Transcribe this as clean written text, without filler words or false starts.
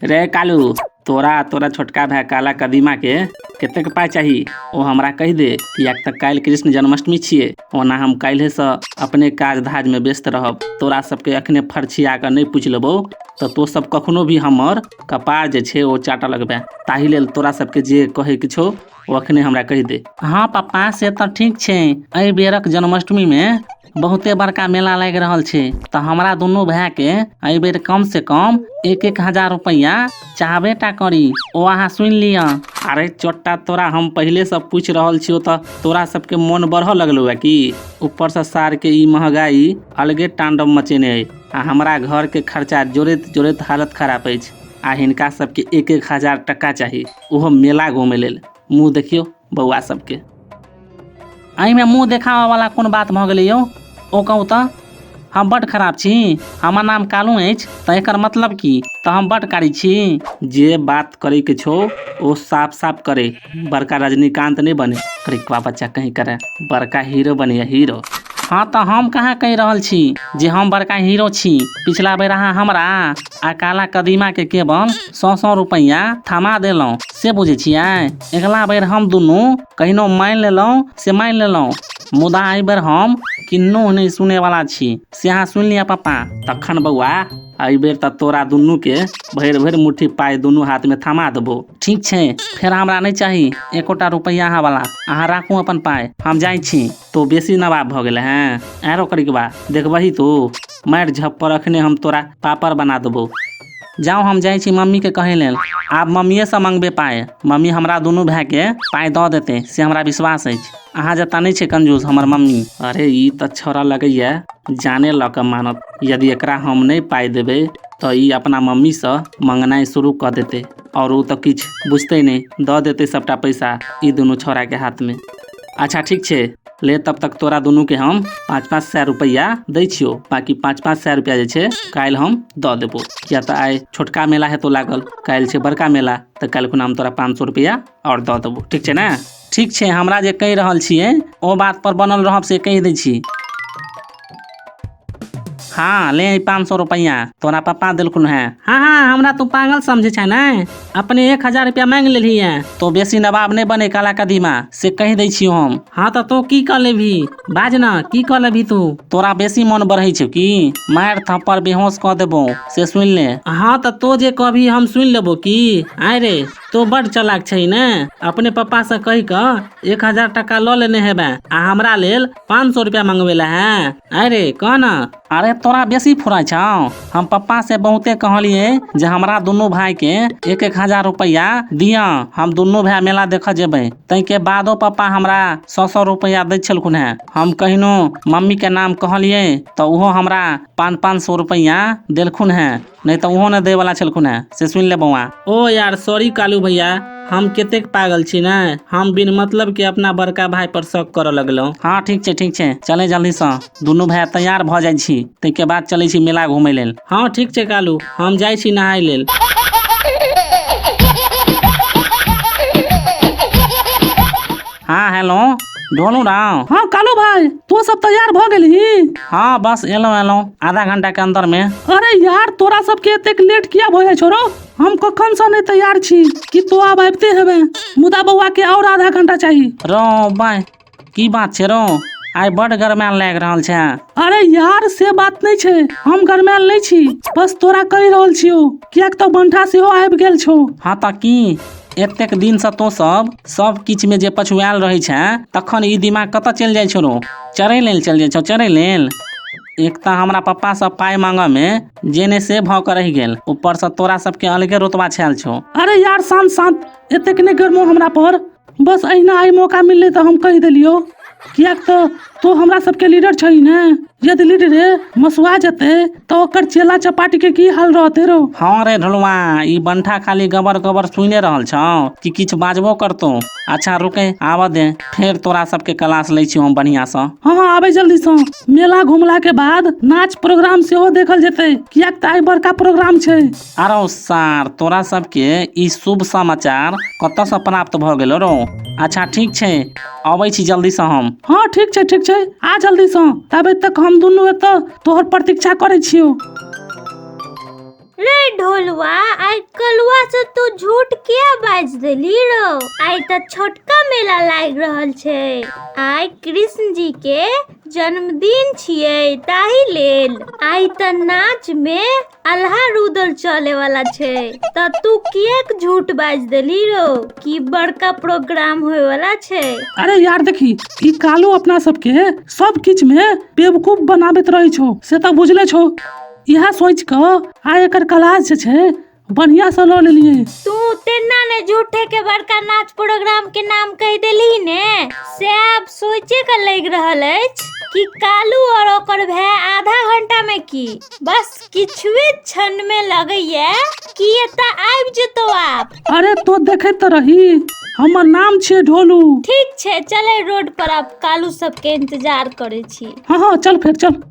रे कालू, तोरा तोरा छोटका भाय काला कदीमा के कतेक पाइ चाही ओ हमरा कहि दे, किएक तऽ काल्हि कृष्ण जन्माष्टमी छियै। ओना हम काल्हिसँ अपने काज धाजमे व्यस्त रहब। तोरा सबके अखने फरछिया कऽ नहि पूछि लेबौ तऽ तो सब कखनो भी हमर कपार जे छै ओ चाटऽ लगबे। ताहि लेल तोरा सबके जे कहैके छौ ओ अखने हमरा कहि दे। हँ पप्पा, से तऽ ठीक छै। एहि बेरक जन्माष्टमीमे बहुते बड़का मेला लागि रहल छै, तऽ हमरा दुनू भायके एहि बेर कम से कम 1-1 हजार रुपैआ चाहबे टा करी, ओ अहाँ सुनि लिअ। अरे चोट्टा, तोरा हम पहिलेसँ पूछि रहल छियौ तऽ तोरा सबके मोन बढ़ऽ लगलौ की? ऊपरसँ सारके ई महगाई अलगे तांडव मचेने अइ आ हमरा घरके खर्चा जोड़ैत जोड़ैत हालत खराब अछि आ हिनका सबके 1-1 हजार टका चाही, ओहो मेला घूमै लेल। मुँह देखियौ बौआ सबके। एहिमे मुँह देखाबऽ वाला कोन बात भऽ गेलै यौ? ओ कहू तऽ, हम बड्ड खराब छी? हमर नाम कालू अछि तऽ एकर मतलब की तऽ हम बड्ड कारी छी? जे बात करैके छौ ओ साफ साफ करे, बड़का रजनीकांत नहि बने। करिकवा बच्चा कहीं करे, बड़का हीरो बनिए हीरो। हँ तऽ हम कहाँ कहि रहल छी जे हम बड़का हीरो छी? पिछला बेर अहाँ हमरा आ काला कदीमाके केवल 100-100 रुपैआ थमा देलहुँ, से बुझै छियै? अगिला बेर हम दुनू कहिनो मानि लेलहुँ से मानि लेलहुँ, मुदा एहि बेर हम किन्नो नहि सुनैवला छी, से अहाँ सुनि लिअ पप्पा। तखन बौआ, एहि बेर तऽ तोरा दुनूके भरि भरि मुट्ठी पाइ दुनू हाथमे थमा देबौ। ठीक छै, फेर हमरा नहि चाही एकोटा रुपैआ अहाँवला। अहाँ राखू अपन पाइ, हम जाइ छी। तो बेसी नवाब भऽ गेलै हेँ? आरो करिकबा देखबही तू, मारि झप्पर अखने हम तोरा पापड़ बना देबौ। जाउ, हम जाइ छी मम्मीके कहै लेल। आब मम्मीएसँ मंगबै पाइ। मम्मी हमरा दुनू भायके पाइ दऽ देतै, से हमरा विश्वास अछि। अहाँ जकाँ नहि छै कंजूस हमर मम्मी। अरे, ई तऽ छौड़ा लगैए जाने लऽ कऽ मानत। यदि एकरा हम नहि पाइ देबै तऽ ई अपना मम्मीसँ मंगनाइ शुरू कऽ देतै आओर ओ तऽ किछु बुझतै नहि, दऽ देतै सभटा पैसा ई दुनू छौड़ाके हाथमे। अच्छा ठीक छै, ले तब तक तोरा दुनूके हम 5-5 सए रुपैआ दै छियौ। बाँकी 5-5 सए रुपैआ जे छै काल्हि हम दऽ देबौ, किया तऽ आइ छोटका मेला हेतौ लागल, काल्हि छै बड़का मेला, तऽ काल्हि खुना हम तोरा 500 रुपैआ आओर दऽ देबौ। ठीक छै ने? ठीक छै। हमरा जे कहि रहल छियै ओ बात पर बनल रहब, से कहि दै छी। हाँ, ले ई 500 रुपैआ तोरा पप्पा देलखुन हेँ। हाँ हाँ, हमरा तू पागल समझै छै ने? अपने 1000 रुपया मांगि लेलही है। तो बेसी नवाब नहि बने काला कदीमा, से कहि दै छियौ हम। हाँ तऽ तू की कऽ लेबही? बाज ने, की कऽ लेबही तू? तोरा बेसी मन बढ़ै छौ की? मारि थप्पड़ बेहोश कऽ देबौ, से सुनि ले। हाँ तऽ तो जे कहबही हम सुनि लेबो की? आँय रे, तो बड चालाक छै ने? अपने पप्पा से कहि कऽ 1000 टका लऽ लेने हेबे आ हमरा लेल 500 रुपया मंगबे ला है। अरे कह न। अरे, तोरा बेसी फुराइ छौ? हम पप्पा से बहुते कहलियै जे हमरा दुनू भाई के 1-1 हजार रुपैआ दिअ, हम दुनू भाय मेला देखऽ जेबै। ताहिके बादो पप्पा हमरा 100-100 रुपैआ दैत छलखुन हेँ। हम कहिनो मम्मी के नाम कहलियै तऽ ओहो हमरा 500-500 रुपैआ देलखुन हेँ, नहि तऽ ओहो नहि दैवला छलखुन हेँ, से सुनि ले बौआ। ओ यार, सॉरी कालू भैया, हम कतेक पागल छी ने? हम बिन मतलब के अपना बड़का भाई पर शक करऽ लगलहुँ। हाँ ठीक छै, ठीक छै। चले जल्दीसँ, दुनू भाय तैयार भऽ जाइ छी, ताहिके बाद चलै छी मेला घूमै लेल। हाँ ठीक छै कालू, हम जाइ छी नहाय लेल। हाँ हेलो, ढोलू राव। हाँ कालू भाई, तू सब तैयार भऽ गेलही? हाँ, बस एलहुँ एलहुँ, आधा घंटा के अंदर में। अरे यार, तोरा सबके एतेक लेट किया भऽ जाइ छौ रौ? हम कखन से नहि तैयार छी कि तो आब आबिते हेबे, मुदा बौआ के और आधा घंटा चाही। रौ बाय, की बात छै रौ? आइ बड गरमायल लागि रहल छै। अरे यार, से बात नहि छै। हम गरमायल नहि छी, बस तोरा कहि रहल छियौ, किएक तऽ बंठा सेहो आबि गेल छौ। हाँ तऽ की? एतेक दिनसँ तोँ सब सब किछुमे जे पछुआयल रहै छै, तखन ई दिमाग कतऽ चलि जाइ छौ रौ? चरै लेल चलि जाइ छौ चरै लेल? एक तऽ हमरा पप्पा सब पाइ मांगऽ मे जे ने से भऽ कऽ रहि गेल, ऊपरसँ तोरा सबके अलगे रुतबा छायल छौ। अरे यार, शांत शांत, एतेक नहि गरमो हमरा पर। बस अहिना आइ मौका मिललै तऽ हम कहि देलियौ, किएक तऽ तू हमरा सबके लीडर छही ने। यदि लीडरे मसुआ जेतै तऽ ओकर चेला चपाटी के की हाल रहतै रौ। हाँ रे ढोलुआ, ई बंठा खाली गबर गबर सुने रहल छौ कि किछु बाजबो करतौ। अच्छा रुके, आबऽ दे, फेर तोरा सबके क्लास लै छियौ हम बढ़िया सँ। हाँ हाँ, आबै जल्दी सँ। मेला घुमला के बाद नाच प्रोग्राम सेहो देखल जेतै, कियाक तऽ आइ बड़का प्रोग्राम छै। अरौ सार, तोरा सबके ई शुभ समाचार कतऽसँ प्राप्त भऽ गेलो रौ? अच्छा ठीक छै, अबै छी जल्दीसँ हम। हाँ ठीक छै, ठीक छै, आ जल्दी सँ। ताबे तक हम दुनू एतऽ तोहर प्रतीक्षा करै छियौ। रे ढोलुआ, आइ कलुआ से तू झूठ किया बाजि देली रौ? आइ तऽ छोटका मेला लागि रहल छै, आइ कृष्ण जी के जन्मदिन छियै, ताहि लेल आइ तऽ नाच में अल्हा रुदल चले वाला छै। तऽ तू किएक झूठ बाजि देली रौ कि बड़का प्रोग्राम होय वाला छै? अरे यार देखी, ई कालू अपना सबके सब किछ में बेवकूफ बनाबैत रहै छौ, से तऽ बुझले छौ। इएह सोचि कऽ आइ एकर क्लास जे छै बढ़िया से लऽ लेलियै। तू तेना ने झूठे के बड़का नाच प्रोग्राम के नाम कहि देली ने, से आब सोचे के लागि रहल अछि कि कालू और ओकर भाय आधा घंटा में की बस किछुए क्षण में लगैया कि एतऽ आबि जेतौ आब। अरे तो देखैत तऽ रही, हमर नाम छियै ढोलू। ठीक छै, चले रोड पर, आब कालू सबके इंतजार करै छी। हाँ हाँ, चल फेर चल।